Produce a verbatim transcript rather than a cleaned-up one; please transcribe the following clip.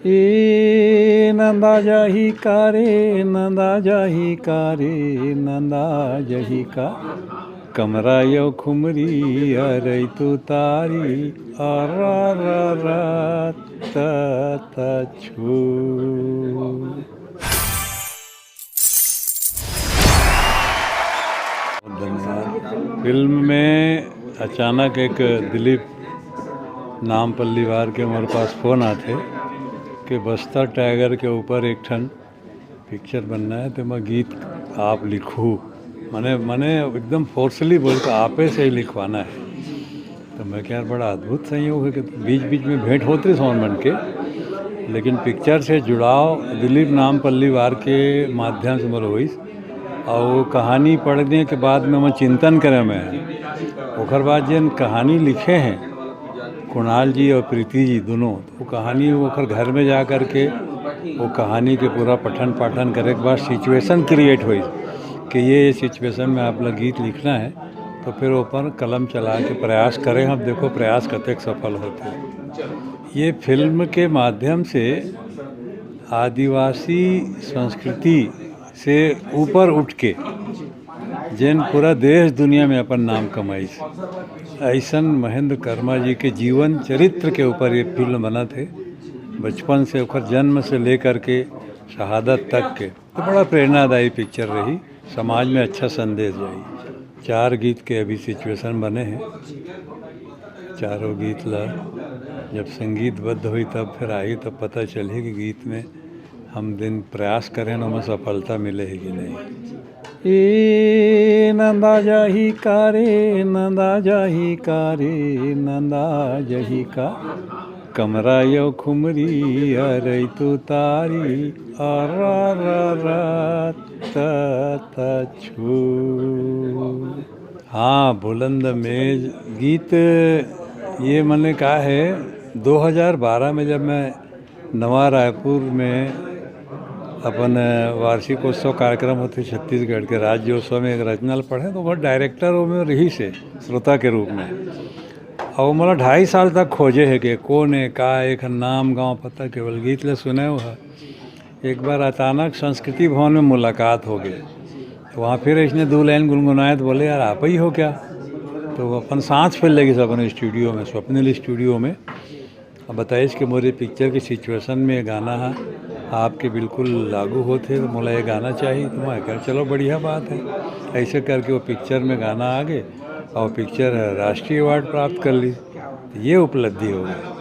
ए नंदा जाही का रे, नंदा जाही का रे, नंदा जाही का। कमरा यो खुमरी अरई तो तारी, अरा रा रा, त, त, छू। धन्यवाद। फिल्म में अचानक एक दिलीप नाम पल्लीवार के हमारे पास फोन आथे कि बस्तर टाइगर के ऊपर एक ठन पिक्चर बनना है, तो मैं गीत आप लिखू, मने मने एकदम फोर्सली बोल के आपे से ही लिखवाना है। तो मैं क्या, बड़ा अद्भुत संयोग है कि बीच बीच में भेंट होत रहिस हमन के, लेकिन पिक्चर से जुड़ाव दिलीप नाम पल्लीवार के माध्यम से मोर होइस। और वो कहानी पढ़ने के बाद में मैं चिंतन करे मैं, ओकर बाद जेन कहानी लिखे हैं कुणाल जी और प्रीति जी दोनों, वो कहानी ओकर घर में जा करके वो कहानी के पूरा पठन पाठन करे के बाद सिचुएशन क्रिएट होइस कि ये, ये सिचुएशन में आप लोग गीत लिखना है, तो फिर ओपर कलम चला के प्रयास करें। अब देखो प्रयास कतेक सफल होथे। ये फिल्म के माध्यम से आदिवासी संस्कृति से ऊपर उठ के जेन पूरा देश दुनिया में अपन नाम कमाइस, ऐसन महेंद्र कर्मा जी के जीवन चरित्र के ऊपर ये फिल्म बनत हे। बचपन से ओकर जन्म से लेकर के शहादत तक के, तो बड़ा प्रेरणादायी पिक्चर रही, समाज में अच्छा संदेश जाई। चार गीत के अभी सिचुएशन बने हैं, चारों गीत ला जब संगीतबद्ध होई तब फिर आई, तब पता चलही कि गीत में हम दिन प्रयास करें ना, ओमा सफलता मिले ही कि नहीं। ए नंदा जाही का रे, नंदा जाही का रे, नंदा जाही का। कमरा यो खुमरी अरई तो तारी, अरा रा रा, त, त, छू। हाँ, बुलंद मेज गीत, ये मैंने कहा है, दो हज़ार बारह में जब मैं नवा रायपुर में अपन वार्षिकोत्सव कार्यक्रम होथे छत्तीसगढ़ के, राज्योत्सव में एक रचना ल पढ़े, तो वो डायरेक्टर वो में रहिस हे श्रोता के रूप में। और वो मतलब ढाई साल तक खोजे हे कि कौन है, का है, एक नाम, गांव, पता, केवल गीत ले सुने हुआ। एक बार अचानक संस्कृति भवन में मुलाकात हो गई, तो वहाँ फिर इसने दो लाइन गुनगुनाए, तो बोले, "यार, आप ही हो क्या?" तो वो अपन सांस फैल लगी सब अपने स्टूडियो में, स्वप्निल स्टूडियो में। अब बताइस कि मोरे पिक्चर के सिचुएशन में ये गाना है, आपके बिल्कुल लागू होथे, तो मोला ये गाना चाहिए। तो मैं कहा, "चलो, बढ़िया बात है।" ऐसे करके वो पिक्चर में गाना आ गए और पिक्चर राष्ट्रीय अवार्ड प्राप्त कर ली। तो ये उपलब्धि हो गई।